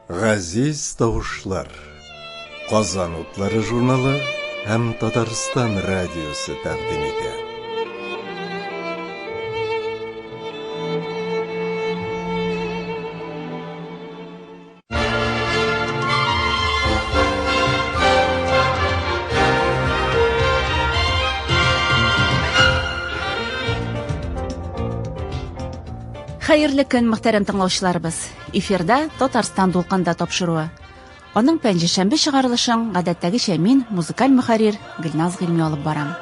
Газиз тавышлар. Казан утлары журналы һәм Татарстан радиосы тәкъдим итә. Хәерле көн, мөхтәрәм тыңлаучыларыбыз. Эфирда Татарстан дулкында тапшыруы. Аның пәнҗешәмбе чыгарылышын гадәттәгечә мин, музыкаль мөхәррир Гөлназ Гыйльми алып барам.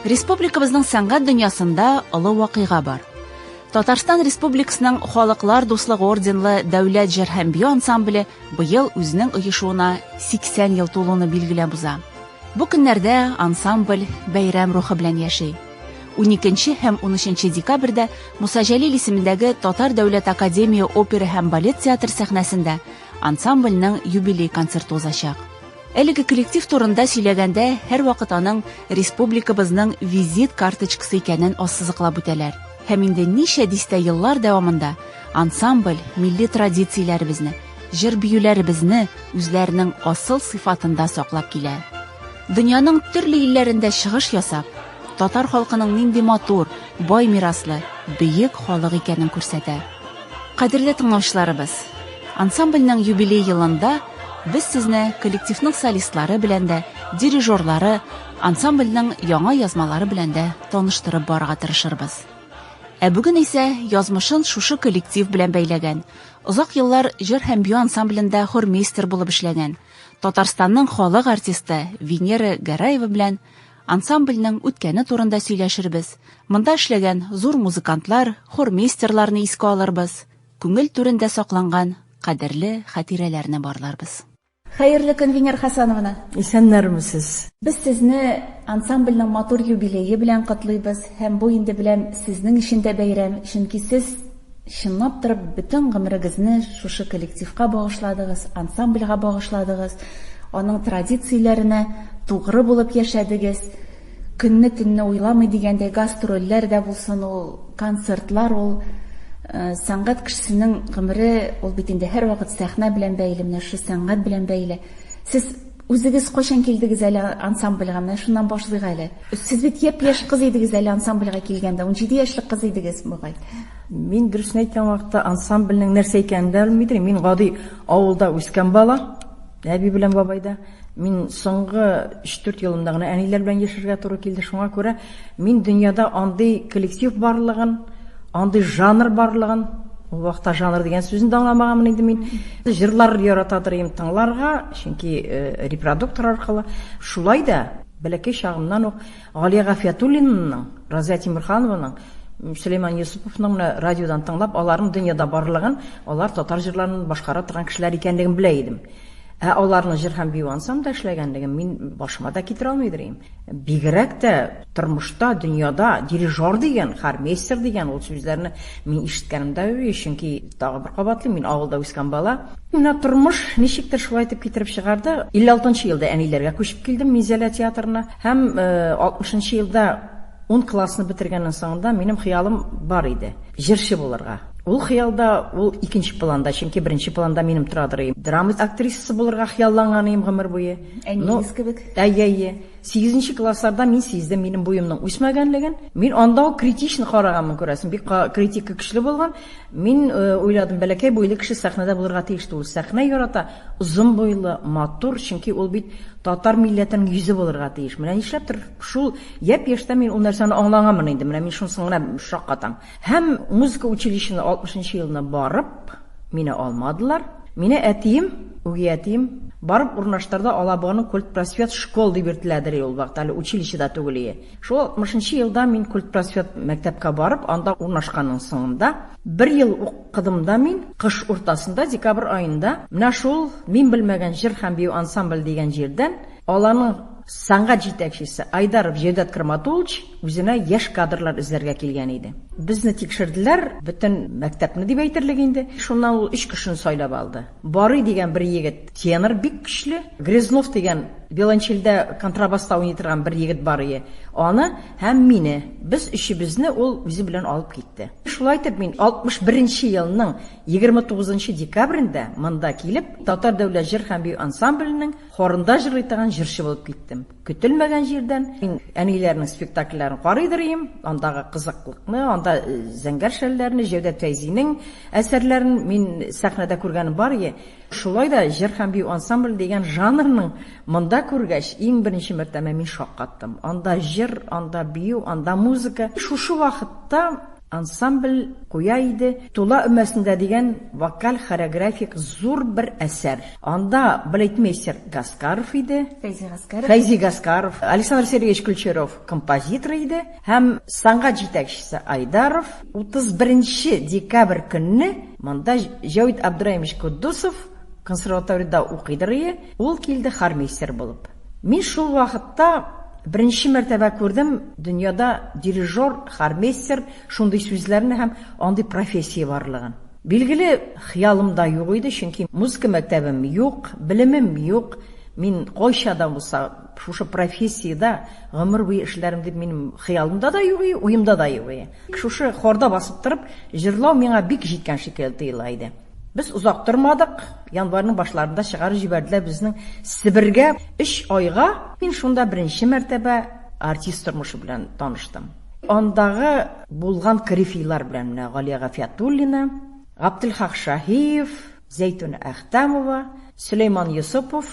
Республикабызның сәнгать дөньясында олы вакыйга бар. Татарстан Республикасының Халыклар дуслыгы орденлы дәүләт җыр һәм бию ансамбле быел үзенең оешуына 80 ел тулуны билгеләп уза. Бу көннәрдә ансамбль бәйрәм рухы белән яши. 12 һәм 13 декабрьдә Муса Җәлил исемендәге Татар дәүләт академия опера һәм балет театры сәхнәсендә ансамбльнең юбилей концерты узачак. Әлеге коллектив турында сөйләгәндә һәрвакыт аның республикабызның визит карточкасы икәнен ассызыклап үтәләр. Һәм инде ничә дистә еллар дәвамында ансамбль милли традицияләребезне, җыр-биюләребезне үзләренең асыл сыйфатында саклап килә. Дөньяның төрле илләрендә чыгыш ясап, татар халкының нинди матур, бай мираслы, бөек халык икәнен күрсәтә. Кадерле тыңлаучыларыбыз, ансамбльнең юбилей елында без сезне коллективның солистлары белән дә, дирижерлары, ансамбльнең яңа язмалары белән дә таныштырып барырга тырышырбыз. Ә бүген исә язмышын шушы коллектив белән бәйләгән, озак еллар җыр һәм бию ансамблендә хормейстер булып эшләгән, Татарстанның халык артисты Венера Гәрәева белән ансамбльнең үткәне турында сөйләшербез, монда эшләгән зур музыкантлар, хормейстерларны искә алырбыз, күңел түрендә сакланган кадерле хатирәләрне барларбыз. Хәерле көн, Венера Хасановна! Исәннәрмесез! Без сезне ансамбльнең матур юбилее белән котлыйбыз һәм бу инде беләм сезнең өчен дә бәйрәм, чөнки сез чынлап торып бөтен гомерегезне шушы коллективка багышладыгыз, ансамбльгә багышладыгыз, аның традицияләренә тугры булып яшәдегез. Көнне төнне уйламый дигәндәй, гастрольләр дә булсын ул, концертлар ул. Сәнгать кешесенең гомере ул бит инде һәрвакыт сәхнә белән бәйле, менә шушы сәнгать белән бәйле. Сез үзегез кайчан килдегез әле ансамбльгә? Менә шуннан башлыйк әле. Сез бит япь-яшь кыз идегез әле ансамбльгә килгәндә, 17 яшьлек кыз идегез бугай. Мин дөресен әйткән вакытта ансамбльнең нәрсә икәнен дә белми идем. Мин гади авылда үскән бала, әби белән бабайда. Мин соңгы 3-4 елымда гына әниләр белән яшәргә туры килде. Шуңа күрә мин дөньяда андый коллектив барлыгын, андый жанр барлыгын, ул вакытта жанр дигән сүзне дә аңламаганмын инде мин. Җырлар яратадыр идем тыңларга, чөнки э, репродуктор аркылы. Шулай да бәләкәй чагымнан ук Галия Гафиятуллинаның, Разия Тимерханованың, Сөләйман Йосыповның менә радиодан тыңлап, аларның дөньяда барлыгын, алар татар җырларын башкара торган кешеләр икәнлеген белә идем. Ә аларның җыр һәм бию ансамбльдә эшләгәнлеген мин башыма да китерә алмыйдыр идем. Бигрәк тә тормышта, дөньяда дирижер дигән, хормейстер дигән ул сүзләрне мин ишеткәнем дә юк, чөнки тагы бер кабатлыйм, мин авылда үскән бала. Менә тормыш ничектер шулай итеп китереп чыгарды. 56 елда әниләргә күчеп килдем Минзәлә театрына һәм 60 нчы елда Ун классны бетергәннән соңында минем хыялым бар иде, җырчы булырга. Ул хыял да, ул икенче планда, чөнки беренче планда минем торадыр ием. Драма актрисасы булырга хыялланган ием гомер буе. Әниегез кебек? Әйе, әйе. Сигезенче классларда мин сиздем минем буемның үсмәгәнлеген. Мин анда ук критично караганмын, күрәсең, бик критика көчле булган. Мин уйладым, бәләкәй буйлы кеше сәхнәдә булырга тиеш түгел. Сәхнә ярата, озын буйлы, матур, чөнки ул бит татар милләтенең йөзе булырга тиеш. Менә нишләптер шул Япь-яшьтә мин ул нәрсәне аңлаганмын инде, менә мин шунысын гына шаккатам. Һәм музыка училищена 60 нчы елны барып, мине алмадылар. Мине әтием, үги әтием, Барып урнаштырды Алабуганың культпросвет школ дип йөртеләдер ул вакытта, әле училище да түгел ие. Шул 60 елда мин культпросвет мәктәпкә барып, анда урнашканның соңында бер ел укыдым да мин, кыш уртасында, декабрь аенда, менә шул мин белмәгән җыр һәм бию ансамбль дигән җирдән аларның сәнгать җитәкчесе Айдаров Җәүдәт Краматулович үзенә яшь кадрлар эзләргә килгән иде. Безне тикшерделәр, бөтен мәктәпне дип әйтерлек инде. Шуннан ул өч кешене сайлап алды. Барый дигән бер егет тенор бик көчле, Грязнов дигән виолончельдә контрабаста уйный торган бер егет бар ие. Аны һәм мине. Без өчебезне ул үзе белән алып китте. Шулай итеп мин 61 нче елның 29 нчы декабрендә монда килеп, Татар дәүләт җыр һәм бию ансамбленең хорында җырлый торган җырчы булып киттем. Көтелмәгән җирдән мин әниләрнең спектакльләрен карыйдыр ием, андагы кызыклыкны, анда Зәңгәр шәлләрне, Җәүдәт Фәйзинең әсәрләрен мин сәхнәдә күргәнем бар ие. Шулай да җыр һәм бию ансамбле дигән жанрның монда күргәч, иң беренче мәртәбә мин шаккаттым. Анда җыр, анда бию, анда музыка. Шушы вакытта ансамбль куя иде Тула өмәсендә дигән вокаль-хореографик зур бер әсәр. Анда балетмейстер Гаскаров иде. Фәйзи Гаскаров. Фәйзи Гаскаров, Александр Сергеевич Ключеров композитор иде һәм сәнгать җитәкчесе Айдаров. 31 нче декабрь көнне монда Җәвит Абдраимович Котдусов консерваториядә укыйдыр ие, ул килде хормейстер булып. Мин шул вакытта беренче мәртәбә күрдем дөньяда дирижер, хормейстер шундый сүзләрне һәм андый профессия барлыгын. Билгеле, хыялымда юк иде, чөнки музыка мәктәбем юк, белемем юк. Мин кайча да булса шушы профессиядә гомер буе эшләрем дип минем хыялымда да юк иде, уемда да юк иде. Шушы хорда басып торып җырлау миңа бик җиткән шикелле тоела иде. Без озак тормадык, январьның башларында чыгарып җибәрделәр безнең Себергә өч айга. Мин шунда беренче мәртәбә артист тормышы белән таныштым. Андагы булган корифейлар белән менә Галия Гафиятуллина, Габделхак Шаһиев, Зәйтүнә Әхтәмова, Сөләйман Йосыпов,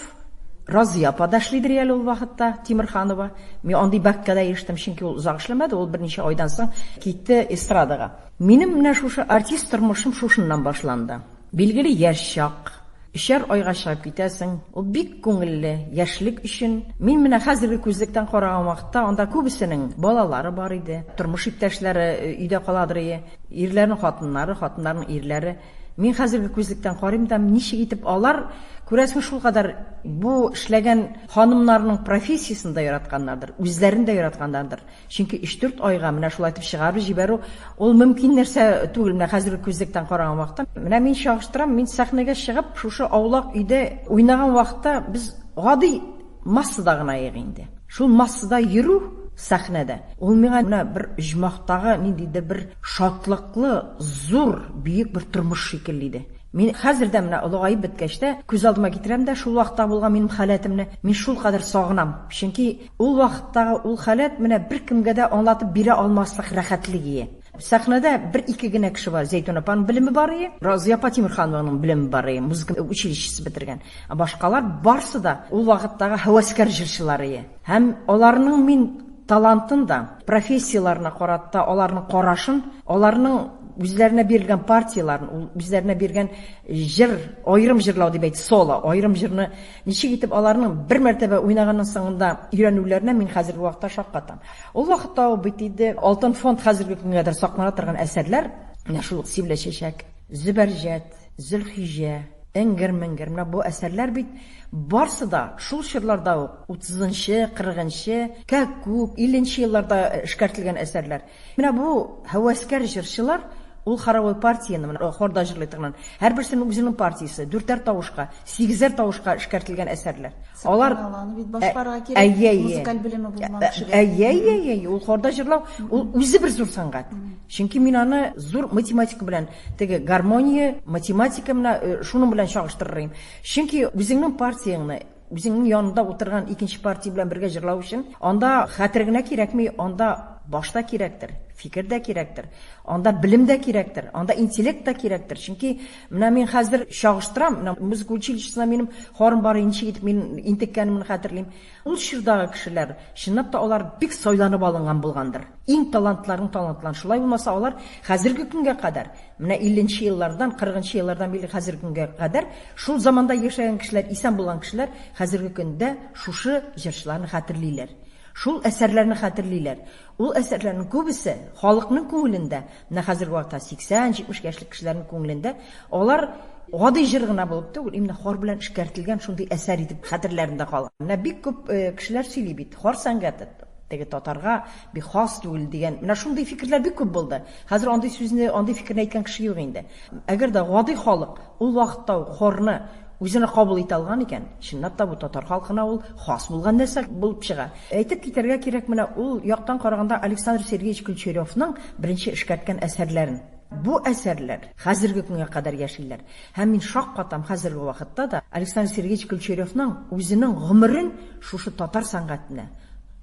Разыя апа да эшлидер әле ул вакытта, Тимерханова. Мин андый бәхеткә дә ирештем, чөнки ул озак эшләмәде, ул берничә айдан соң китте эстрадага. Минем менә шушы артист тормышым шушыннан башланды. Билгеле, яшь чак. Өчәр айга чыгып китәсең. Ул бик күңелле, яшьлек өчен. Мин менә хәзерге күзлектән караган вакытта, анда күбесенең балалары бар иде, тормыш иптәшләре өйдә каладыр ие, ирләрнең хатыннары, хатыннарның ирләре. Мин хәзерге күзлектән карыйм да, ничек итеп алар, күрәсең, шулкадәр бу эшләгән ханымнарның профессиясен дә яратканнардыр, үзләрен дә яратканнардыр. Чөнки өч-дүрт айга менә шулай итеп чыгарып җибәрү ул мөмкин нәрсә түгел. Менә хәзерге күзлектән караган вакытта, менә мин чагыштырам, мин сәхнәгә чыгып, шушы аулак өйдә уйнаган вакытта без гади массада гына идек инде. Шул массада йөрү сәхнәдә, ул миңа менә бер оҗмахтагы ниндидер бер шатлыклы, зур, бөек бер тормыш шикелле иде. Мин хәзер дә менә олыгаеп беткәч тә күз алдыма китерәм дә шул вакытта булган минем халәтемне мин шулкадәр сагынам. Чөнки ул вакыттагы ул халәт менә беркемгә дә аңлатып бирә алмаслык рәхәтлек ие. Сәхнәдә бер-ике генә кеше бар. Зәйтүн апаның белеме бар ие, Разыя апа Тимерханованың белеме бар ие, музыка училищесы бетергән. Ә башкалар барсы да ул вакыттагы һәвәскәр җырчылар ие. Һәм аларның мин талантын да, профессияләренә карата аларның карашын, аларның үзләренә бирелгән партияләрен, ул үзләренә биргән җыр, аерым җырлау дип әйт, соло, аерым җырны ничек итеп аларның бер мәртәбә уйнаганнан соңында өйрәнүләренә мин хәзерге вакытта шаккатам. Ул вакытта ул бит инде Алтын фонд хәзерге көнгә кадәр саклана торган әсәрләр, менә шул Сибелә чәчәк, Зөбәрҗәт, Зөлхиҗә, Эңгер-меңгер, менә бу әсәрләр бит барсы да шул чорларда ук, утызынчы, кырыгынчы, кәккүк, илленче елларда эшкәртелгән әсәрләр. Менә бу һәвәскәр җырчылар ул хоровой партияне, менә хорда җырлый торган, һәрберсенең үзенең партиясе, дүртәр тавышка, сигезәр тавышка эшкәртелгән әсәрләр. Алар аны бит башкарырга кирәк, музыкаль белеме булмаган кешегә. Әйе, әйе, әйе, ул хорда җырлау, ул үзе бер зур сәнгать. Чөнки мин аны зур математика белән, теге гармония, математика менә шуның белән чагыштырыр идем. Чөнки үзеңнең партияңне, үзеңнең янында утырган икенче партия белән бергә җырлау өчен, анда хәтер генә кирәкми, анда баш та кирәктер, фикер дә кирәктер, анда белем дә кирәктер, анда интеллект та кирәктер. Чөнки менә мин хәзер чагыштырам, менә музыка училищесына минем хорым бар, ничек итеп мин интеккәнемне хәтерлим. Ул чордагы кешеләр, чынлап та алар бик сайланып алынган булгандыр. Иң талантларның талантларын. Шулай булмаса, алар хәзерге көнгә кадәр, менә 50 нче еллардан, 40 нчы еллардан бирле хәзерге көнгә кадәр шул заманда яшәгән кешеләр, исән булган кешеләр хәзерге көндә шушы җырчыларны хәтерлиләр. Шул әсәрләрне хәтерлиләр. Ул әсәрләрнең күбесе халыкның күңелендә, менә хәзерге вакытта 80-70 яшьлек кешеләрнең күңелендә алар гади җыр гына булып түгел, именно хор белән эшкәртелгән шундый әсәр итеп хәтерләрендә калган. Менә бик күп кешеләр сөйли бит, хор сәнгате теге татарга бик хас түгел дигән. Менә шундый фикерләр бик күп булды. Хәзер андый сүзне, андый фикерне әйткән кеше юк инде. Әгәр дә гади халык ул вакытта ук хорны үзенә кабул итә алган икән, чынлап та бу татар халкына ул хас булган нәрсә булып чыга. Әйтеп китәргә кирәк, менә ул яктан караганда Александр Сергеевич Ключеревның беренче эшкәрткән әсәрләрен. Бу әсәрләр хәзерге көнгә кадәр яшиләр. Һәм мин шаккатам, хәзерге вакытта да Александр Сергеевич Ключеревның үзенең гомерен шушы татар сәнгатенә,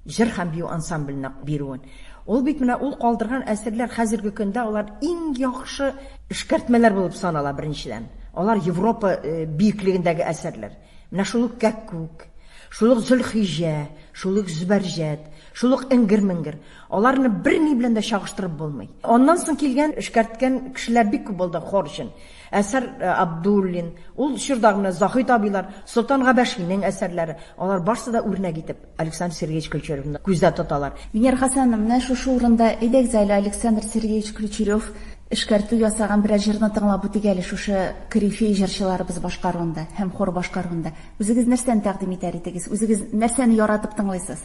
җыр һәм бию ансамбленә бирүен. Ул бит менә ул калдырган әсәрләр хәзерге көндә алар иң яхшы эшкәртмәләр булып санала беренчедән. Алар Европа биеклегендәге әсәрләр. Менә шул ук Кәккүк, шул ук Зөлхиҗә, шул ук Зөбәрҗәт, шул ук Эңгер-меңгер. Аларны берни белән дә чагыштырып булмый. Аннан соң килгән, эшкәрткән кешеләр бик күп булды хор өчен. Әсәр Абдуллин, ул чордагы менә Заһид абыйлар, Солтан Габәшинең әсәрләре, алар барсы да үрнәк итеп Александр Сергеевич Ключеревны күздә тоталар. Венера Хәсәновна, менә шушы урында әйдәгез әле Александр Сергеевич Ключерев эшкәртү ясаган берәр җырны тыңлап үтик әле шушы корифей җырчыларыбыз башкаруында һәм хор башкаруында. Үзегез нәрсәне тәкъдим итәр идегез? Үзегез нәрсәне яратып тыңлыйсыз?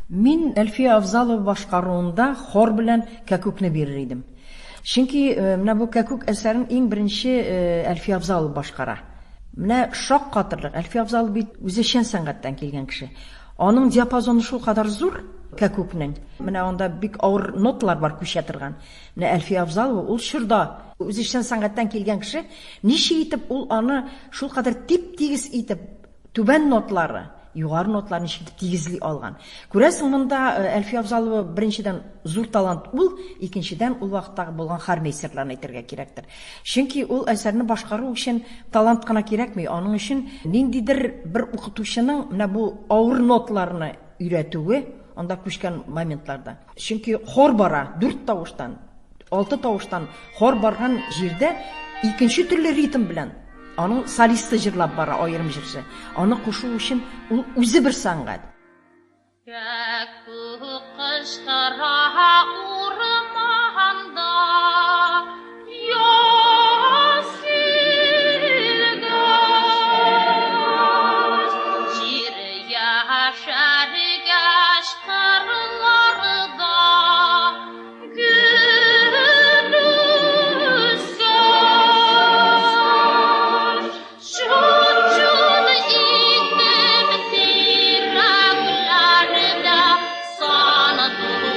Мин Әлфия Авзалова башкаруында хор белән Кәкүкне бирер идем. Чөнки менә бу Кәкүк әсәрен иң беренче Әлфия Авзалова башкара. Менә шаккатырлык. Әлфия Авзалова бит үзешчән сәнгатьтән килгән кеше. Аның диапазоны шулкадәр зур Кәкүкнең. Менә анда бик авыр ноталар бар күчә торган. Менә Әлфия Авзалова ул чорда үзешчән сәнгатьтән килгән кеше, ничек итеп ул аны шулкадәр тип-тигез итеп Түбән нотлары, югары нотларны ничек итеп тигезли алган. Күрәсең, монда Әлфия Авзалова беренчедән зур талант ул, икенчедән ул вакыттагы булган хормейстерларны әйтергә кирәктер. Чөнки ул әсәрне башкару өчен талант кына кирәкми, аның өчен ниндидер бер укытучының менә бу авыр нотларны өйрәтүе, анда күчкән моментларда. Чөнки хор бара дүрт тавыштан, алты тавыштан хор барган җирдә икенче төрле ритм белән аның солисты җырлап бара, аерым җырчы. Аны кушу өчен ул үзе бер сәнгать. Кәккүк кычкыра урманда, яз килгәч, җир яшәргәч кырларда гөл үскәч, чут-чут итеп тирәкләрдә сандугач.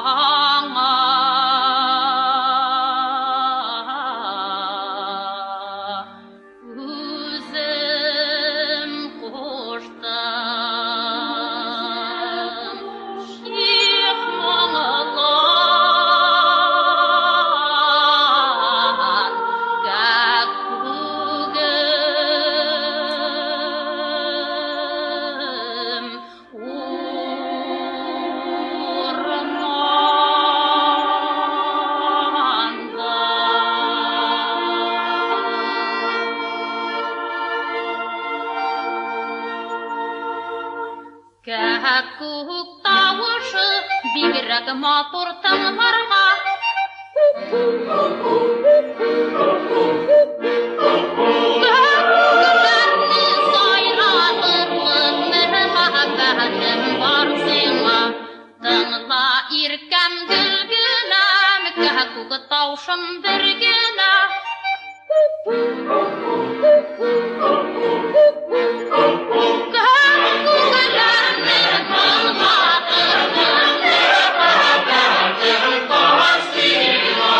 Аңа үзем куштым. Их, моңлан кәккүгем урманда. Кәккүк тавышы бигрәк матур тыңларга. Кәккүкләрне сайратырлык мәхәббәтем бар сиңа. Тыңла, иркәм, гөлгенәм, кәккүк тавышым бер генә. Кәккүкләрне тыңлатырлык мәхәббәтем бар сиңа.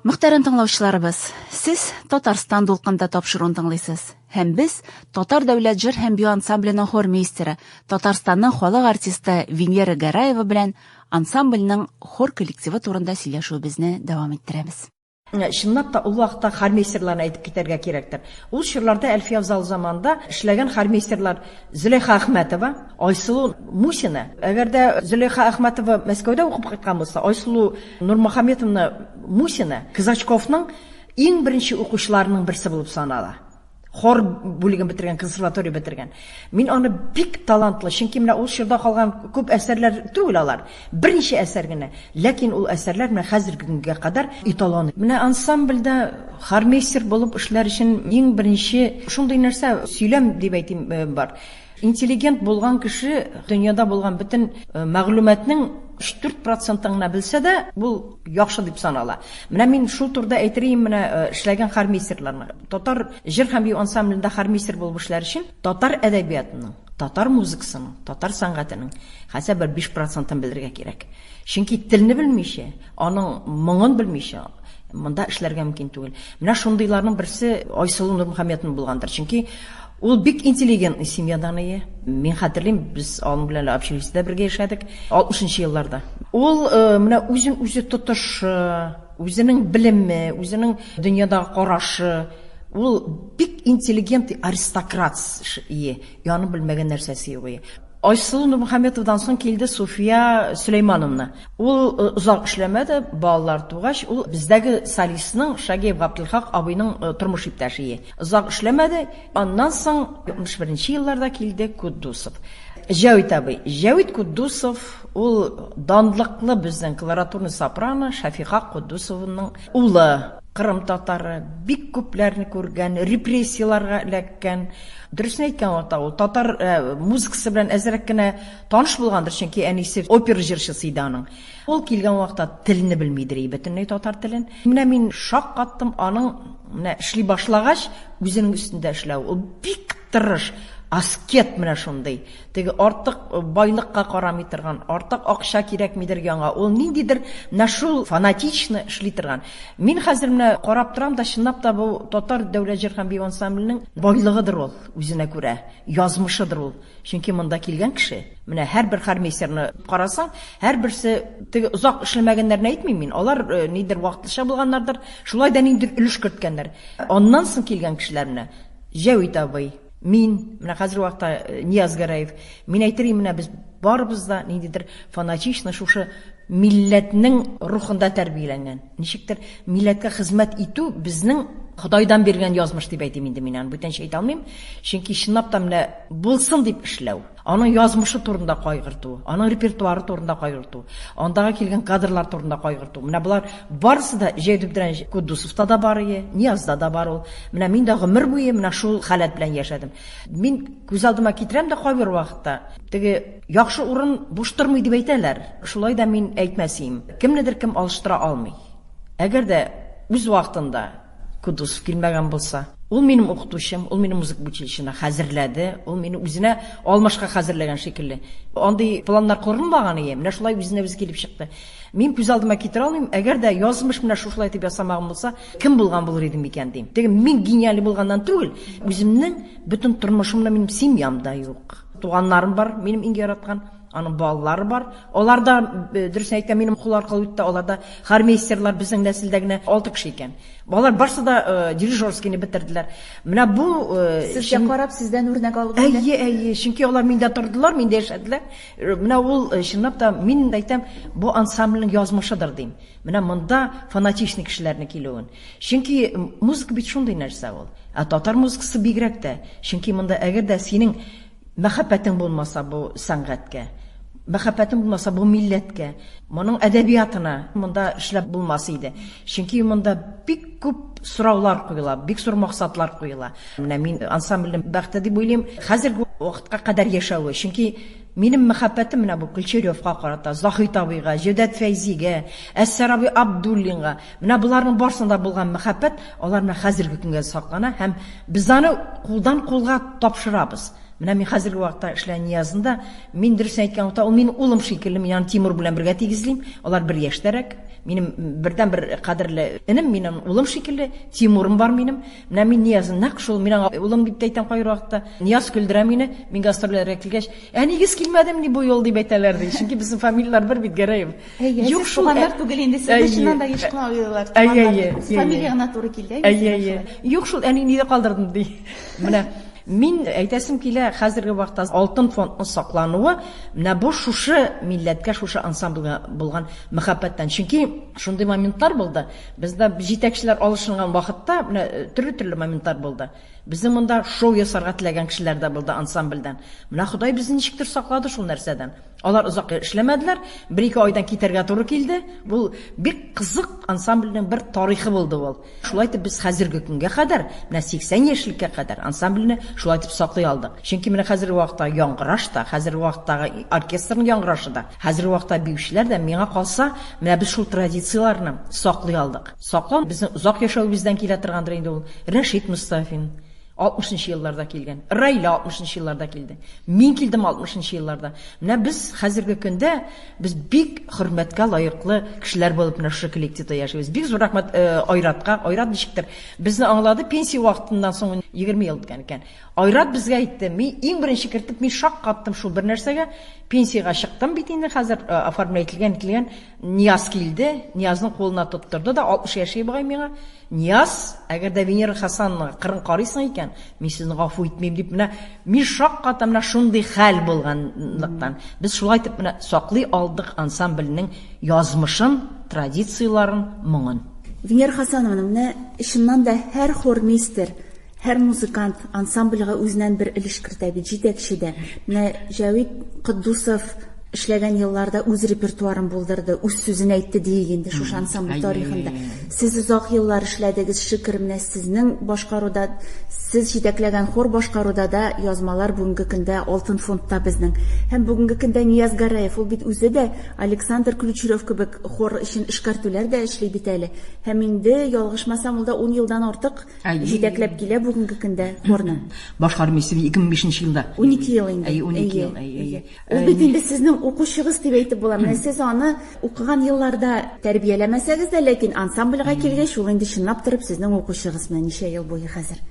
Мөхтәрәм тыңлаучыларыбыз, сез Татарстан дулкында тапшыруын тыңлыйсыз. Һәм без Татар дәүләт җыр һәм бию ансамбленең хормейстеры, Татарстанның халык артисты Венера Гараева белән ансамбльнең хор коллективы турында сөйләшүебезне дәвам иттерәбез. Чынлап та ул вакытта хормейстерларны әйтеп китәргә кирәктер. Ул чорларда Әлфия Афзал заманында эшләгән хормейстерлар Зөләйха Әхмәтова, Айсылу Мусина. Әгәр дә Зөләйха Әхмәтова Мәскәүдә укып кайткан булса, Айсылу Нурмөхәммәтовна Мусина Казачковның иң беренче укучыларының берсе булып санала. Хор бүлеген бетергән, консерватория бетергән. Мин аны бик талантлы, чөнки менә ул чорда калган күп әсәрләр түгел алар, берничә әсәр генә. Ләкин ул әсәрләр менә хәзерге көнгә кадәр эталон. Менә ансамбльдә хормейстер булып эшләр өчен иң беренче шундый нәрсә сөйләм дип әйтим бар. Интеллигент булган кеше дөньяда булган бөтен мәгълүматның өч-дүрт процентын гына белсә дә, бу яхшы дип санала. Менә мин шул турыда әйтер идем, менә эшләгән хормейстерларны. Татар җыр һәм бию ансамблендә хормейстер булып эшләр өчен татар әдәбиятының, татар музыкасының, татар сәнгатенең хәтта бер биш процентын белергә кирәк. Чөнки телне белмичә, аның моңын белмичә, монда эшләргә мөмкин түгел. Менә шундыйларның берсе Айсылу Нурмөхәммәтовна булгандыр. Чөнки ул бик интеллигентный семьядан ие. Мин хәтерлим, без аның белән общежитиедә бергә яшәдек алтмышынчы елларда. Ул менә үзен үзе тотышы, үзенең белеме, үзенең дөньядагы карашы, ул бик интеллигент аристократ ие. Яны белмәгән нәрсәсе юк ие. Айсылу Нурмөхәммәтовадан соң килде Суфия Сөләймановна. Ул озак эшләмәде, балалар тугач, ул бездәге солистның Шагиев Габделхак абыйның тормыш иптәше ие. Озак эшләмәде, аннан соң алтмыш беренче елларда килде Куддусов. Җәвит абый. Җәвит Куддусов ул данлыклы безнең колоратурный сопрано Шәфиха Куддусованың улы. Кырым татары, бик күпләрне күргән, репрессияләргә эләккән. Дөресен әйткән вакытта ул татар музыкасы белән әзрәк кенә таныш булгандыр, чөнки әнисе опера җырчысы иде аның. Ул килгән вакытта телне белмидер, бөтенләй татар телен. Менә мин шаккаттым аның менә эшли башлагач, үзенең өстендә эшләү. Ул бик тырыш, аскет менә шундый. Теге артык байлыкка карамый торган, артык акча кирәкмидер яңа. Ул ниндидер менә шул фанатично эшли торган. Мин хәзер менә карап торам да, чынлап та бу татар дәүләт җыр һәм бию ансамбленең байлыгыдыр ул, үзенә күрә, язмышыдыр ул. Чөнки монда килгән кеше, менә һәрбер хормейстерны карасаң, һәрберсе теге озак эшләмәгәннәрне әйтмим мин, алар нидер вакытлыча булганнардыр, шулай да ниндидер өлеш керткәннәр. Аннан соң килгән кешеләр менә Җәвит абый, мин, менә хәзерге вакытта Нияз Гәрәев, мин әйтер идем, менә без барыбыз да ниндидер фанатично шушы милләтнең рухында тәрбияләнгән. Ничектер милләткә хезмәт итү безнең Ходайдан биргән язмыш дип әйтим инде мин аны, бүтәнчә әйтә алмыйм. Чөнки чынлап та менә булсын дип эшләү, аның язмышы турында кайгырту, аның репертуары турында кайгырту, андагы килгән кадрлар турында кайгырту. Менә болар барысы да Җәүдәт белән Куддусовта да бар ие, Ниязда да бар ул. Менә мин дә гомер буе менә шул халәт белән яшәдем. Мин күз алдыма китерәм дә кайбер вакытта, теге яхшы урын буш тормый дип әйтәләр. Шулай да мин әйтмәс идем. Кемнедер кем алыштыра алмый. Әгәр дә үз вакытында Куддусов килмәгән булса, Ул минем укытучым, ул мине музыка училищена хәзерләде, ул мине үзенә алмашка хәзерләгән шикелле. Андый планнар корылмаган ие, менә шулай үзенә үзе килеп чыкты. Мин күз алдыма китерә алмыйм, әгәр дә язмыш менә шушылай итеп ясамаган булса, кем булган булыр идем микән дим. Теге мин гениаль булганнан түгел, үземнең бөтен тормышымда минем семьям да юк. Туганнарым бар, минем иң яраткан, аның балалары бар. Алар да, э, дөресен әйткән, минем кул аркылы үтте, алар да хормейстерлар, безнең нәселдә генә алты кеше икән. Алар барсы да э, дирижерскийны бетерделәр. Менә бу э, Сезгә карап, сездән үрнәк алып Әйе, әйе, чөнки алар миндә тордылар, миндә яшәделәр. Э, менә ул э, чынлап та мин әйтәм, бу ансамбльнең язмышыдыр дим. Менә монда фанатичный кешеләрнең килүен. Чөнки музыка бит шундый нәрсә ул. Ә татар музыкасы бигрәк тә. Чөнки монда әгәр дә синең Мәхәббәтең булмаса бу сәнгатькә, мәхәббәтең булмаса бу милләткә, моның әдәбиятына монда эшләп булмас иде. Чөнки монда бик күп сораулар куела, бик зур максатлар куела. Менә мин ансамбльнең бәхете дип уйлыйм, хәзерге вакытка кадәр яшәве. Чөнки минем мәхәббәтем менә бу Ключеревка карата, Заһит абыйга, Җәүдәт Фәйзигә, Әссәр абый Абдуллинга, менә боларның барысына да булган мәхәббәт, алар менә хәзерге көнгә саклана һәм без аны кулдан кулга тапшырабыз. Менә мин хәзерге вакытта эшләгән Ниязында, мин дөресен әйткән вакытта, ул минем улым шикелле, мин аны Тимур белән бергә тигезлим. Алар бер яшьтәрәк. Минем бердән-бер кадерле энем, минем улым шикелле, Тимурым бар минем. Менә мин Ниязны нәкъ шул, мин аңа улым дип тә әйтәм кайбер вакытта. Нияз көлдерә мине, мин гастрольләргә килгәч, әнигез килмәдемени бу юлы дип әйтәләр ди. Чөнки безнең фамилияләр бер бит, Гәрәев. Әйе, Юк шул. Туганнар түгел инде, сезне чыннан да еш кына уйлыйлар. Әйе, әйе. Фамилия гына туры килде. Әйе, әйе. Юк шул, әни нидә калдырдым ди. Менә мин әйтәсем килә, хәзерге вакытта алтын фондның саклануы менә бу шушы милләткә, шушы ансамбльгә булган мәхәббәттән. Чөнки шундый моментлар булды. Бездә җитәкчеләр алышынган вакытта менә э, төрле-төрле моментлар булды. Безнең монда шоу ясарга теләгән кешеләр дә булды ансамбльдән. Менә Ходай безне ничектер саклады шул нәрсәдән. Алар озак эшләмәделәр, бер-ике айдан китәргә туры килде. Бу бик кызык ансамбльнең бер тарихы булды ул. Шулай итеп без хәзерге көнгә кадәр, менә 80 яшьлеккә кадәр ансамбльне шулай итеп саклый алдык. Чөнки менә хәзерге вакытта яңгыраш та, хәзерге вакыттагы оркестрның яңгырашы да, хәзерге вакытта биючеләр дә, миңа калса, менә без шул традицияләрне саклый алдык. Саклау безнең озак яшәвебездән килә торгандыр инде ул. Рәшит Мостафин, 60 нчы елларда килгән. Раилә 60 нчы елларда килде. Мин килдем 60 нчы елларда. Менә без хәзерге көндә без бик хөрмәткә лаеклы кешеләр булып менә шушы коллективта яшибез. Бик зур рәхмәт э, Айратка. Айрат ничектер безне аңлады. Пенсия вакытыннан соң 20 ел үткән икән. Айрат безгә әйтте, мин иң беренче кертеп мин шаккаттым шул бер нәрсәгә. Пенсиягә чыктым бит инде хәзер э, оформлять ителгән, ителгән. Нияз килде, Ниязның кулына тоттырды да 60 яши бугай миңа. Нияз, әгәр дә Венера Хасановнага кырын карыйсың икән, мин сезне гафу итмим дип, менә мин шаккатам, менә шундый хәл булганлыктан. Без шулай итеп менә саклый алдык ансамбльнең язмышын, традицияләрен, моңын. Венера Хасановна, менә чыннан да һәр хормейстер, һәр музыкант ансамбльгә үзеннән бер өлеш кертә бит, җитәкче дә. Менә Җәвит Котдусов эшләгән елларда үз репертуарын булдырды, үз сүзен әйтте диек инде шушы ансамбль тарихында. Сез озак еллар эшләдегез, шөкер, менә сезнең башкаруда, сез җитәкләгән хор башкаруда да язмалар бүгенге көндә алтын фондта безнең. Һәм бүгенге көндә Нияз Гәрәев, ул бит үзе дә Александр Ключерев кебек хор өчен эшкәртүләр дә эшли бит әле. Һәм инде, ялгышмасам, ул да ун елдан артык Җитәкләп килә бүгенге көндә хорны. Башкармыйсы 2005 елда. 12 ел инде. Әйе, 12 ел. Әйе, әйе. Ул бит инде сезнең укучыгыз дип әйтеп була. Менә сез аны укыган елларда тәрбияләмәсәгез дә, ләкин ансамбльгә килгәч, ул инде чынлап торып сезнең укучыгыз менә ничә ел буе хәзер.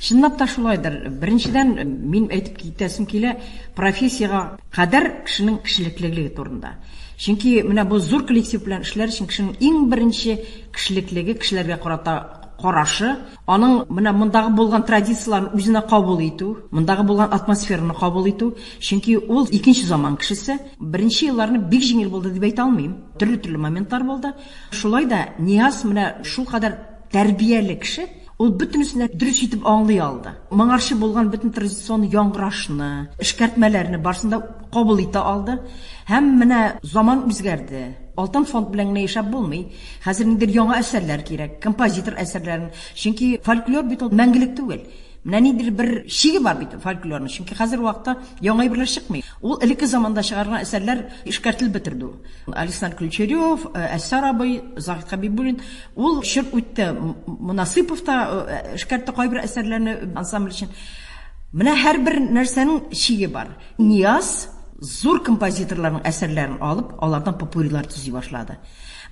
Чынлап та шулайдыр. Беренчедән, мин әйтеп китәсем килә, профессиягә кадәр кешенең кешелеклелеге турында. Чөнки менә бу зур коллектив белән эшләр өчен кешенең иң беренче кешелеклеге, кешеләргә карата карашы, аның менә мондагы булган традицияләрне үзенә кабул итү, мондагы булган атмосфераны кабул итү, чөнки ул икенче заман кешесе. Беренче елларны бик җиңел булды дип әйтә алмыйм. Төрле-төрле моментлар булды. Шулай да Нияз менә шулкадәр тәрбияле кеше, ул бөтенесен дә дөрес итеп аңлый алды. Моңарчы булган бөтен традицион яңгырашны, эшкәртмәләрне барысын да кабул итә алды. Һәм менә заман үзгәрде. Алтын фонд белән генә яшәп булмый. Хәзер ниндидер яңа әсәрләр кирәк, композитор әсәрләрен. Чөнки фольклор бит ул мәңгелек түгел. Менә ниндидер бер шиге бар бит фольклорның, чөнки хәзер вакытта яңа әйберләр чыкмый. Ул элекке заманда чыгарган әсәрләр эшкәртелеп бетерде ул. Александр Ключерев, Әссар абый, Заһид Хәбибуллин, ул чор үтте. Монасыпов та эшкәртте кайбер әсәрләрне ансамбль өчен. Менә һәрбер нәрсәнең чиге бар. Нияз зур композиторларның әсәрләрен алып, алардан попурилар төзи башлады.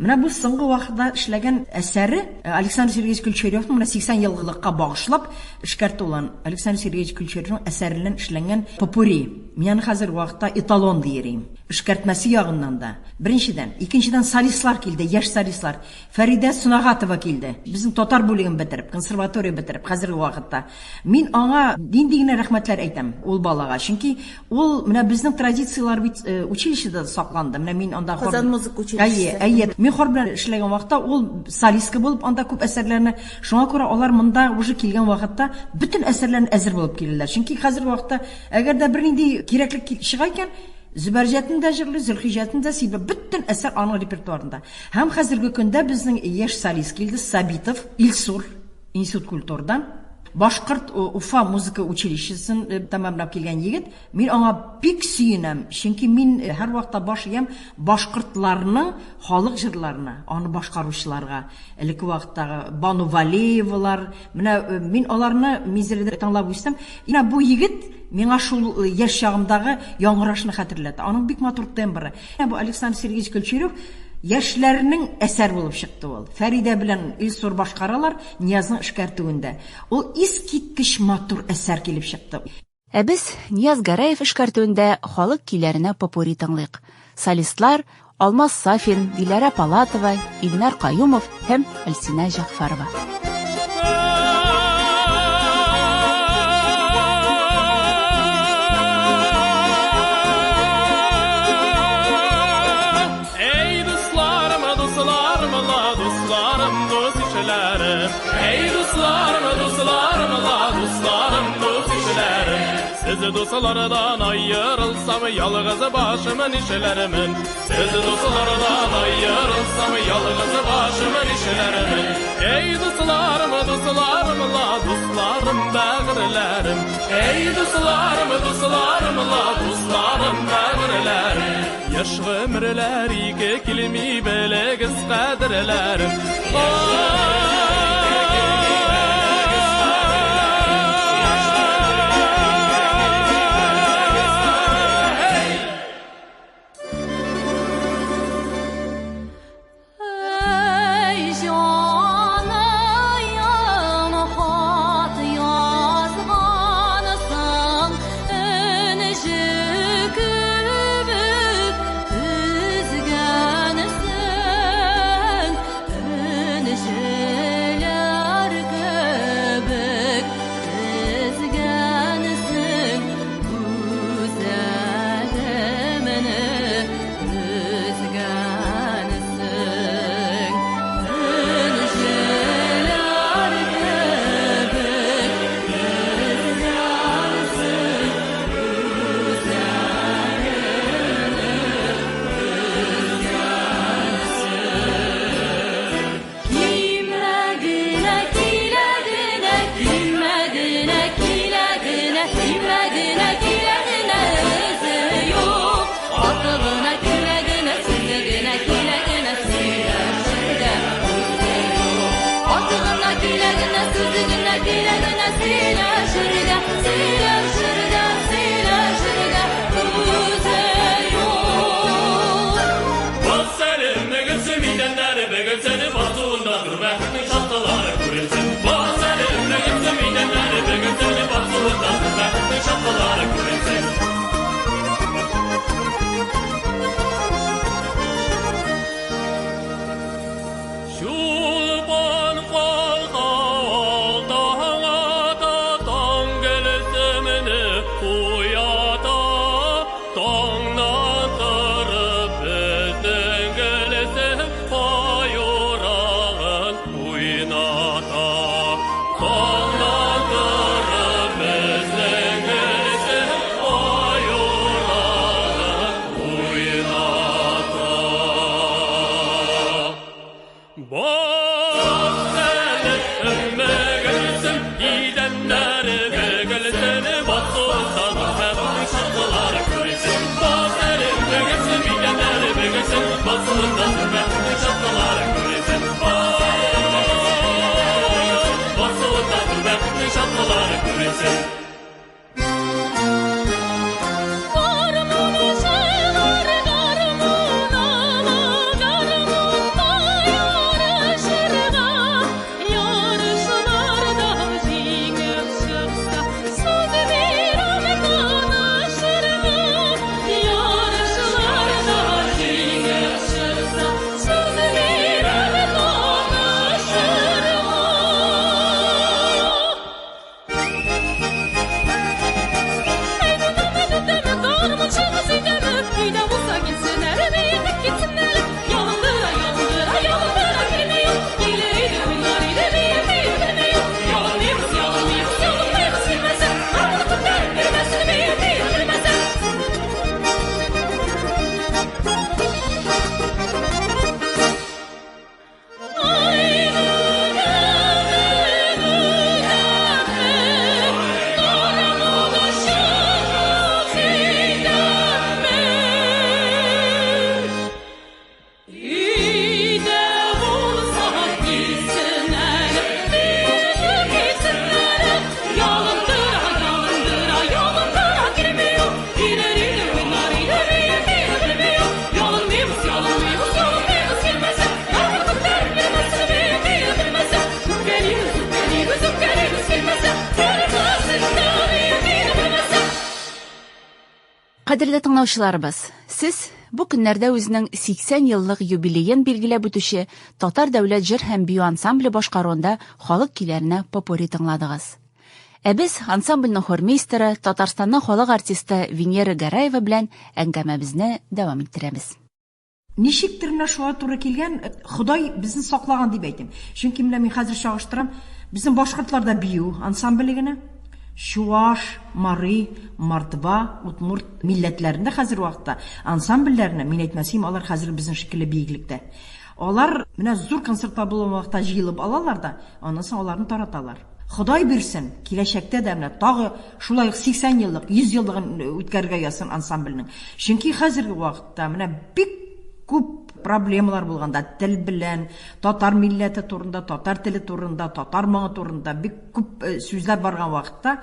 Менә бу соңгы вакытта эшләгән әсәре Александр Сергеевич Ключеревның менә 80 еллыкка багышлап эшкәртү булган Александр Сергеевич Ключеревның әсәреннән эшләнгән попури. Мин аны хәзер вакытта эталон диерим. Эшкәртмәсе ягыннан да. Беренчедән. Икенчедән, солистлар килде, яшь солистлар. Фәридә Сөнагатова килде. Безнең татар бүлеген бетереп, консерватория бетереп, хәзерге вакытта. Мин аңа нинди генә рәхмәтләр әйтәм ул балага. Чөнки ул менә безнең традицияләр бит училищеда да сакланды. Менә мин анда хор Казан музыка училищесы. Әйе, әйе. Мин хор белән эшләгән вакытта ул солистка булып анда күп әсәрләрне. Шуңа күрә алар монда уже килгән вакытта бөтен әсәрләрне әзер булып киләләр. Чөнки хәзерге вакытта әгәр дә бернинди кирәклек чыга икән, Зөбәрҗәтне дә җырлый, Зөлхиҗәтне дә сөйли. Бөтен әсәр аның репертуарында. Һәм хәзерге көндә безнең яшь солист килде, Сабитов Илсур. Институт культурдан, Башкорт Уфа музыка училищесын тәмамлап килгән егет. Мин аңа бик сөенәм, чөнки мин һәрвакытта баш иям башкортларның халык җырларына, аны башкаручыларга. Элекке вакыттагы Бану Валеевалар, менә мин аларны Минзәләдә тыңлап үстем. Менә бу егет миңа шул яшь чагымдагы яңгырашны хәтерләтә. Аның бик матур тембры. Менә бу Александр Сергеевич Ключерев яшьләрнең әсәр булып чыкты ул. Фәридә белән Илсур башкаралар Ниязның эшкәртүендә. Ул искиткеч матур әсәр килеп чыкты. Ә без Нияз Гәрәев эшкәртүендә халык көйләренә попурри тыңлыйк. Солистлар Алмаз Сафин, Диләрә Палатова, Илнар Каюмов һәм Әлсинә Җәгъфәрова. Ey dostlarım, dostlarım, la dostlarım, dost işlerim. Ey dostlarım, dostlarım, la dostlarım, dost işlerim. Siz dostlardan ayrılsam yalnız başımın işlerimin. Siz dostlardan ayrılsam yalnız başımın işlerimin. Ey dostlarım, dostlarım, la dostlarım, bağırlarım. Ey dostlarım, dostlarım, la dostlarım, bağırlarım. Яшь гомерләр ике килми, белегез кадерләрен. Ey canım, hat yazğansın, inci kübük tüzgənsün, inci Басуыннан бәхетле чатлылар күренсен. Басуыннан бәхетле чатлылар күренсен. Гармунчылар гармун ала, гармунда ярышырга, ярышларда җиңеп чыкса, сүз бирәм танышырга. Ярышларда җиңеп чыкса, сүз бирәм танышырга. Өйдә булса килсен әле, мине китсен әле. Ялындыра, ялындыра, ялындыра килмиyor. Килер иде, уйнар иде, бию, бию, белмиyor. Ялынмыйбыз, ялынмыйбыз, ялынмыйбыз килмәсә. Гармун күтәреп бирмәсә, бию, бию, белмәсә. Үпкәлибез, үпкәлибез, үпкәлибез килмәсә. Килмәсен дә бию, бию, белмәсә. Кадерле тыңлаучыларыбыз, сез бу көннәрдә үзенең 80 еллык юбилеен билгеләп үтүче Татар дәүләт җыр һәм бию ансамбле башкаруында халык көйләренә попурри тыңладыгыз. Ә без ансамбльнең хормейстеры, Татарстанның халык артисты Венера Гараева белән әңгәмәбезне дәвам иттерәбез. Ничектер менә шуңа туры килгән, Ходай безне саклаган дип әйтим. Чөнки менә мин хәзер чагыштырам, безнең башкортларда бию ансамбле генә, чуаш, мари, мордва, удмурт милләтләрендә хәзер вакытта ансамбльләрне, мин әйтмәсем, алар хәзер безнең шикелле биеклектә. Алар менә зур концертлар булган вакытта җыелып алалар да, аннан соң аларны тараталар. Ходай бирсен, киләчәктә дә менә тагы шулай ук 80 еллык, 100 еллыгын үткәрергә язсын ансамбльнең. Чөнки хәзерге вакытта менә бик күп проблемалар булганда тел белән, татар милләте турында, татар теле турында, татар моңы турында бик күп сүзләр барган вакытта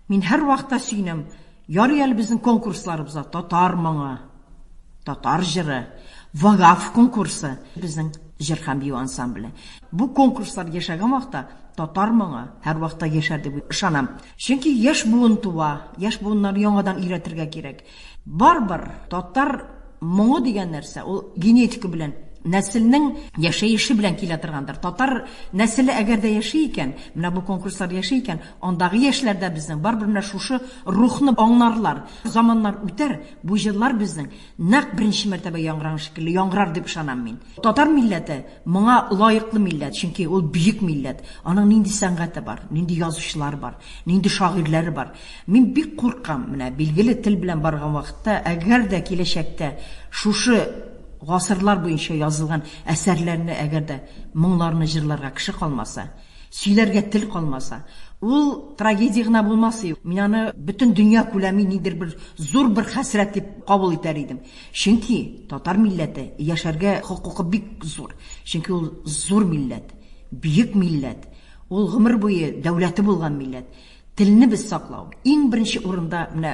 мин һәр вакытта сөенәм. Ярый әле безнең конкурсларыбызда татар моңы, татар җыры, Вагав конкурсы, безнең җыр һәм бию ансамбле. Бу конкурслар яшәгән вакытта татар моңы һәр вакытта яшәр дип ышанам. Чөнки яшь буын туа, яшь буыннарны яңадан өйрәтергә кирәк. Барыбер татар моңы дигән нәрсә ул генетика белән, нәселнең яшәеше белән килә торгандыр. Татар нәселе әгәр дә яши икән, менә бу конкурслар яши икән, андагы яшьләр дә безнең барыбер менә шушы рухны аңларлар. Заманнар үтәр, бу җырлар безнең нәкъ беренче мәртәбә яңгыраган шикелле яңгырар дип ышанам мин. Татар милләте моңа лаеклы милләт, чөнки ул бөек милләт. Аның нинди сәнгате бар, нинди язучылар бар, нинди шагыйрьләре бар. Мин бик куркам, менә билгеле тел белән барган вакытта, әгәр дә киләчәктә шушы гасырлар буенча язылган әсәрләрне әгәр дә моңларны җырларга кеше калмаса, сөйләргә тел калмаса, ул трагедия гына булмас иде. Мин аны бөтен дөнья күләме нидер бер зур бер хәсрәт дип кабул итәр идем. Чөнки татар милләте яшәргә хокукы бик зур. Чөнки ул зур милләт, бөек милләт. Ул гомер буе дәүләте булган милләт. Телне без саклау. Иң беренче урында менә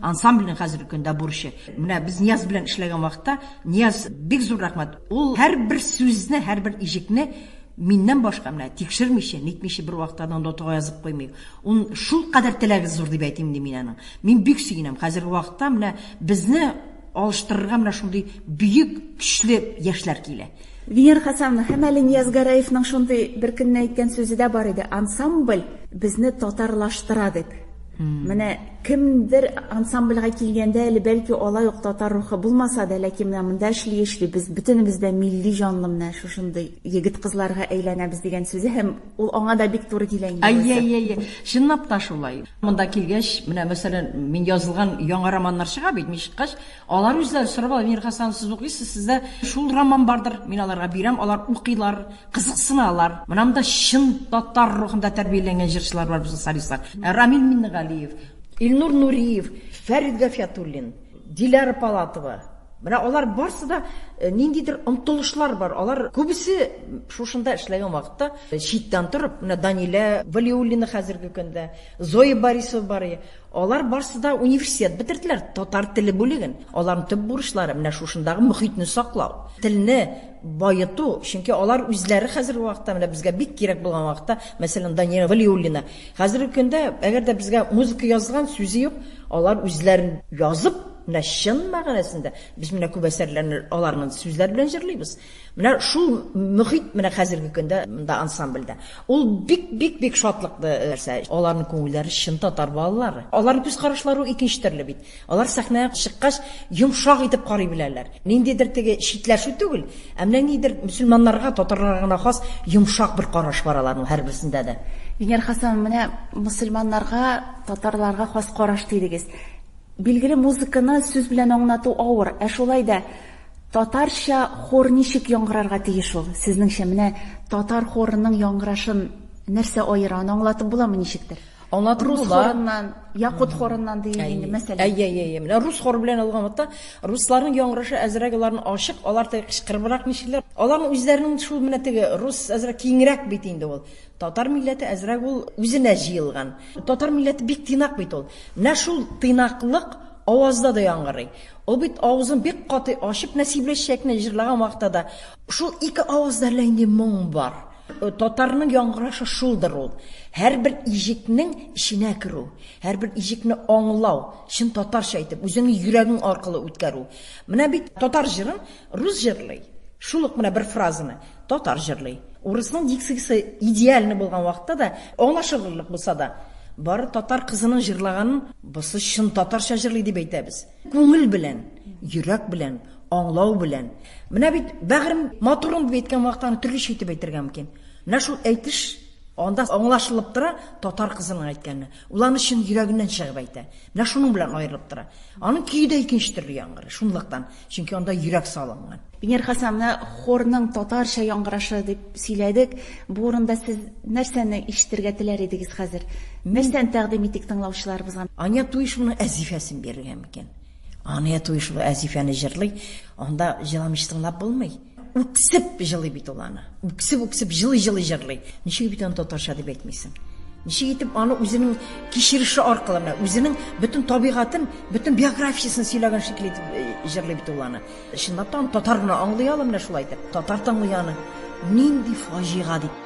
ансамбльнең хәзерге көндә бурычы. Менә без Нияз белән эшләгән вакытта, Нияз бик зур рәхмәт. Ул һәрбер сүзне, һәрбер иҗекне миннән башка менә тикшермичә, нитмичә бер вакытта да нотага язып куймый. Ун шул кадәр теләге зур дип әйтим инде мин аның. Мин бик сөенәм. Хәзерге вакытта менә безне алыштырырга менә шундый бөек, көчле яшьләр килә. Венера Хасановна, һәм әле Нияз Гараевның шундый бер көнне әйткән сүзе дә бар иде. Ансамбль безне татарлаштыра дип. Менә кемдер ансамбльгә килгәндә әле бәлки алай ук татар рухы булмаса да, ләкин менә монда эшли-эшли без бөтенебез дә милли җанлы менә шушындый егет-кызларга әйләнәбез дигән сүзе һәм ул аңа да бик туры килә инде. Әйе, әйе, әйе. Чынлап та шулай. Монда килгәч, менә мәсәлән, мин язылган яңа романнар чыга бит, мин чыккач, алар үзләре сорап ала, Венера Хасановна, сез укыйсыз, сездә шул роман бардыр. Мин аларга бирәм, алар укыйлар, кызыксыналар. Менә монда чын татар рухында тәрбияләнгән җырчылар бар безнең солистлар. Рамил Миннегалиев, Илнур Нуриев, Фәрид Гафиятуллин, Диляра Палатова. Менә алар барсы да ниндидер омтылышлар бар. Алар күбесе шушында эшләгән вакытта читтән торып, менә Данилә Валиуллина хәзерге көндә, Зоя Борисова бар. Алар барсы да университет бетерделәр, татар теле бүлеген. Аларның төп бурычлары менә шушындагы мөхитне саклау, телне баету, чөнки алар үзләре хәзерге вакытта менә безгә бик кирәк булган вакытта, мәсәлән, Данилә Валиуллина хәзерге көндә, әгәр дә безгә музыка язылган, сүзе юк, алар үзләрен язып, менә чын мәгънәсендә без менә күп әсәрләрне аларның сүзләр белән җырлыйбыз. Менә шул мөхит менә хәзерге көндә монда ансамбльдә. Ул бик-бик-бик шатлыклы нәрсә. Аларның күңелләре чын татар балалары. Аларның күз карашлары икенче төрле бит. Алар сәхнәгә чыккач йомшак итеп карый беләләр. Ниндидер теге читләшү түгел, ә менә ниндидер мөселманнарга, татарларга гына хас йомшак бер караш бар аларның һәрберсендә дә. Венера Хасанова, менә мөселманнарга, татарларга хас караш дидегез. Билгеле, музыканы сүз белән аңлату авыр, ә шулай да татарча хор ничек яңгырарга тиеш ул? Сезнеңчә, менә татар хорының яңгырашын нәрсә аера? Аны аңлатып буламы ничектер? Аңлатып Рус була. хорыннан, якут хорыннан диелде инде, мәсәлән. Әйе, әйе, әйе. Менә рус хоры белән алган вакытта русларның яңгырашы әзрәк аларның ачык, алар теге кычкырыбрак нишлиләр. Аларның үзләренең шул менә теге рус әзрәк киңрәк бит инде ул. Татар милләте әзрәк ул үзенә җыелган. Татар милләте бик тыйнак бит ул. Менә шул тыйнаклык авазда да яңгырый. Ул бит авызын бик каты ачып Нәсибләшчәкне җырлаган вакытта да шул ике авазда әллә нинди моң бар. Татарның яңгырашы шулдыр ул. Һәрбер иҗекнең эченә керү, һәрбер иҗекне аңлау, чын татарча итеп, үзеңнең йөрәгең аркылы үткәрү. Менә бит татар җырын рус җырлый. Шул ук менә бер фразаны татар җырлый. Урысның дикциясе идеальный булган вакытта да, аңлашылырлык булса да, бары татар кызының җырлаганын бусы чын татарча җырлый дип әйтәбез. Күңел белән, йөрәк белән, аңлау белән. Менә бит бәгырем матурым дип әйткән вакытта аны төрлечә итеп әйтергә мөмкин. Менә шул әйтеш анда аңлашылып тора татар кызының әйткәне. Ул аны чын йөрәгеннән чыгып әйтә. Менә шуның белән аерылып тора. Аның көе дә икенче төрле яңгырый, шунлыктан, чөнки анда йөрәк салынган. Венера Хасановна, менә хорның татарча яңгырашы дип сөйләдек. Бу урында сез нәрсәне ишетергә теләр идегез хәзер? Нәрсәне тәкъдим итик тыңлаучыларыбызга? Ания Туишевның Әзифәсен бирергә мөмкин. Ания Туишева Әзифәне җырлый, анда җыламыйча тыңлап булмый. Үксеп җылый бит ул аны. Үксеп-үксеп җылый-җылый җырлый. Ничек бит аны татарча дип әйтмисең? Ничек итеп аны үзенең кичереше аркылы, менә үзенең бөтен табигатен, бөтен биографиясен сөйләгән шикелле итеп җырлый бит ул аны. Чынлап та аны татар гына аңлый ала менә шулай итеп. Татар тыңлый аны. Нинди фаҗига дип.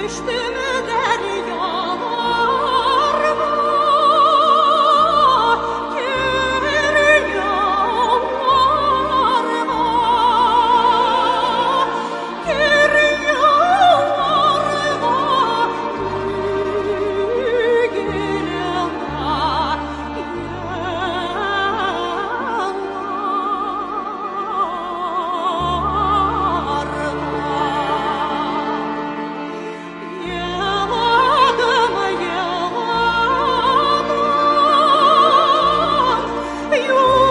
Düştüm deryalarga, kör yollarga, kör yollarga, Yığladım, yığladım, yok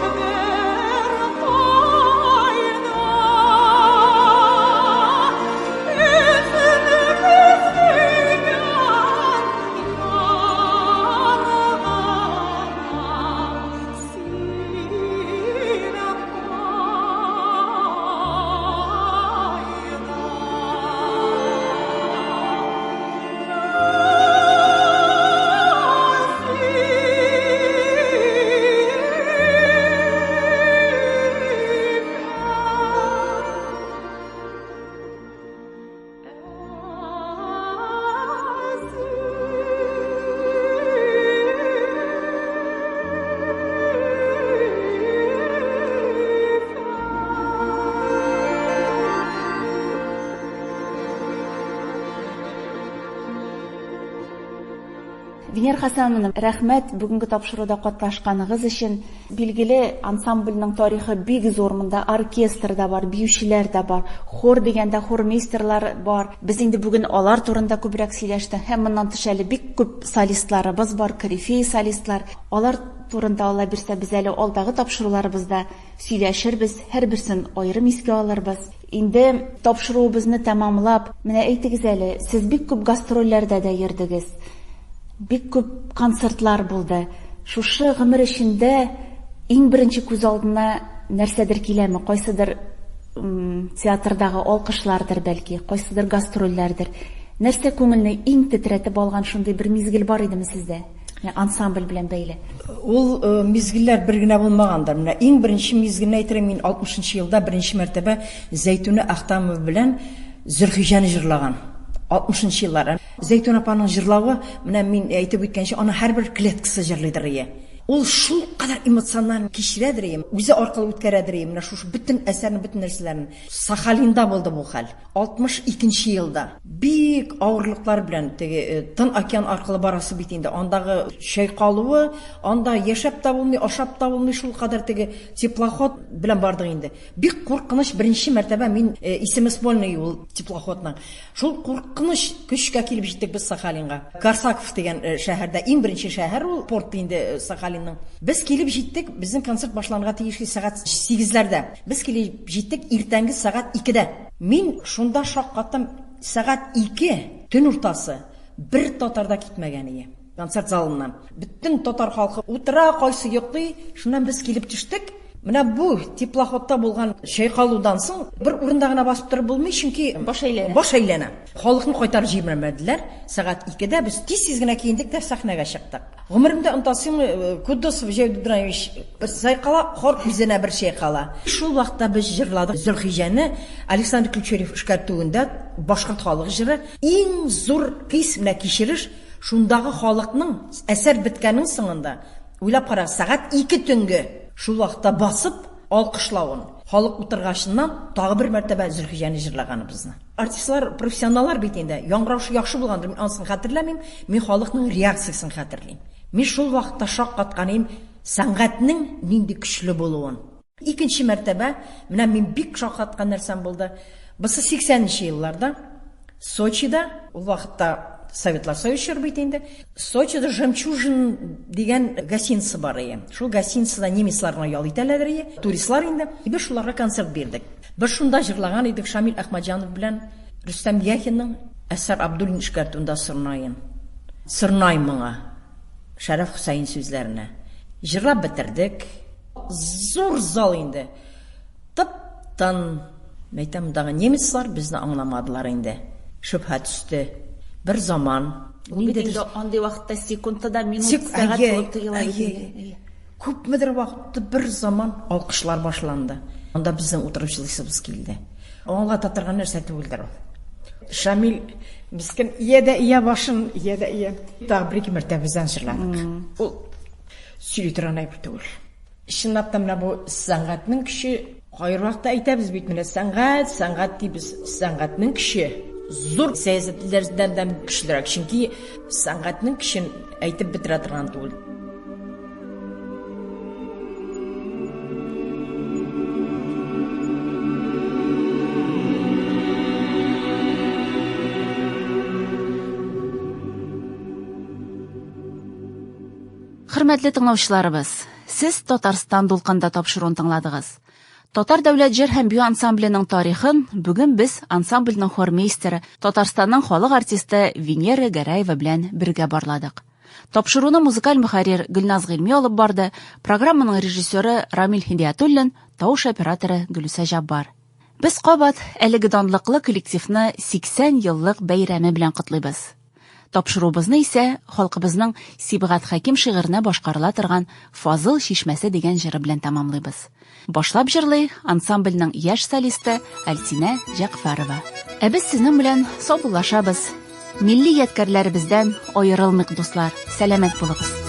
bir fayda. Üzümü küstüğün yargana sine fayda. Венера Хасановна, рәхмәт бүгенге тапшыруда катнашканыгыз өчен. Билгеле, ансамбльнең тарихы бик зур. Монда оркестр да бар, биючеләр дә бар, хор дигәндә хормейстерлар бар. Без инде бүген алар турында күбрәк сөйләштек. Һәм моннан тыш әле бик күп солистларыбыз бар, корифей солистлар. Алар турында Алла бирсә без әле алдагы тапшыруларыбызда сөйләшербез, һәрберсен аерым искә алырбыз. Инде тапшыруыбызны тәмамлап, менә әйтегез әле, сез бик күп гастрольләрдә дә йөрдегез. Бик күп концертлар булды. Шушы гомер эчендә иң беренче күз алдына нәрсәдер киләме? Кайсыдыр театрдагы алкышлардыр бәлки, кайсыдыр гастрольләрдер. Нәрсә күңелне иң тетрәтеп алган шундый бер мизгел бар идеме сездә? Менә ансамбль белән бәйле. Ул мизгелләр бер генә булмагандыр. Менә иң беренче мизгелне әйтергә мин 60 елда беренче мәртәбә Зәйтүнә Ахтамова белән Зөлхиҗәне җырлаган. 60 еллар. Зәйтүн апаның җырлавы, менә мин әйтеп үткәнчә, аның һәрбер клеткасы җырлыйдыр ие. Ул шул кадәр эмоциональ кичерәдер ие, үзе аркылы үткәрәдер ие, менә шушы бөтен әсәрне, бөтен нәрсәләрне. Сахалинда булды бу хәл. 62 елда. Бик авырлыклар белән теге Тын океан аркылы барасы бит инде. Андагы чайкалуы, анда яшәп тә булмый, ашап та булмый, шул кадәр теге теплоход белән бардык инде. Бик куркыныч беренче мәртәбә мин исеме Смольный ул теплоходның. Шул куркыныч көчкә килеп җиттек без Сахалинга. Корсаков дигән шәһәрдә иң беренче шәһәр ул порт инде Сахалинның. Без килеп җиттек, безнең концерт башланырга тиешле сәгать 8-ләрдә. Без килеп җиттек иртәнге сәгать 2-дә. Мин шунда шаккаттым, сәгать 2 төн уртасы бер татар да китмәгән ие концерт залыннан. Бөтен татар халкы утыра, кайсы йоклый. Шуннан без килеп төштек. Менә бу теплоходта булган чайкалудан соң бер урында гына басып торып булмый, чөнки баш әйләнә. Баш әйләнә. Халыкны кайтарып җибәрмәделәр. Сәгать 2-дә без тиз-тиз генә киендек тә сәхнәгә чыктык. Гомеремдә онытасыңмы, Куддусов Җәүдәт Ибраһимович бер чайкала, хор үзенә бер чайкала. Шул вакытта без җырладык Зөлхиҗәне Александр Ключерев эшкәртүендә башкорт халык җыры. Иң зур хис менә кичереш шундагы халыкның әсәр беткәннең соңында, уйлап карагыз, сәгать 2 төнге шул вакытта басып алкышлавын, халык утыргачыннан тагы бер мәртәбә Зөлхиҗәне җырлаганыбызны. Артистлар профессионаллар бит инде, яңгырашы яхшы булгандыр, мин анысын хәтерләмим, мин халыкның реакциясен хәтерлим. Мин шул вакытта шаккаткан идем сәнгатьнең нинди көчле булуын. Икенче мәртәбә, менә мин бик шаккаткан нәрсәм булды. Бусы 80 елларда Сочида, ул вакытта Советлар Союзы чоры бит инде. Сочида Жемчужин дигән гостиница бар иде. Шул гостиницада немецлар гына ял итәләр иде, туристлар инде. Без шуларга концерт бирдек. Без шунда җырлаган идек Шамил Әхмәтҗанов белән Рөстәм Яхинның Әсәр Абдуллин эшкәртүендә Сорнаен. Сорнай моңа. Шәрәф Хөсәен сүзләренә. Җырлап бетердек. Зур зал инде. Тып-тын. Мәйтәм, мондагы немецлар безне аңламадылар инде. Шөбһә төште. Бер заман. Ул бит инде андый вакытта секундта да минут, сәгать булып тоела бит инде. Күпмедер вакытта бер заман алкышлар башланды. Анда безнең утырып җылыйсыбыз килде. Аңлата торган нәрсә түгелдер ул. Шамил мескен ия дә ия башын, ия дә ия. Тагы бер-ике мәртәбә бездән җырладык. Ул сөйли торган әйбер түгел. Чынлап та менә бу сәнгатьнең көче, кайвакытта әйтәбез бит менә сәнгать, сәнгать дибез. Сәнгатьнең көче зур сәясәтләрдән дә көчлерәк. Чөнки сәнгатьнең көчен әйтеп бетерә торган түгел. Хөрмәтле тыңлаучыларыбыз, сез Татарстан дулкында тапшыруын тыңладыгыз. Татар дәүләт җыр һәм бию ансамбленең тарихын бүген без ансамбльнең хормейстеры, Татарстанның халык артисты Венера Гәрәева белән бергә барладык. Тапшыруны музыкаль мөхәррир Гөлназ Гыйльми алып барды, программаның режиссеры Рамил Һидиятуллин, тавыш операторы Гөлүсә Җаббар. Без кабат әлеге данлыклы коллективны 80 еллык бәйрәме белән котлыйбыз. Тапшыруыбызны исә халкыбызның Сибгат Хәким шигыренә башкарыла торган Фазыл чишмәсе дигән җыры белән тәмамлыйбыз. Башлап җырлый ансамбльнең яшь солисты Альтинә Җәгъфәрова. Ә без сезнең белән саубуллашабыз. Милли ядкәрләребездән аерылмыйк, дуслар. Сәламәт булыгыз.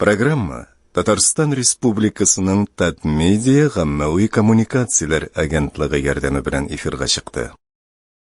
Программа Татарстан Республикасының Татмедиа гаммәви коммуникацияләр агентлыгы ярдәме белән эфирга чыкты.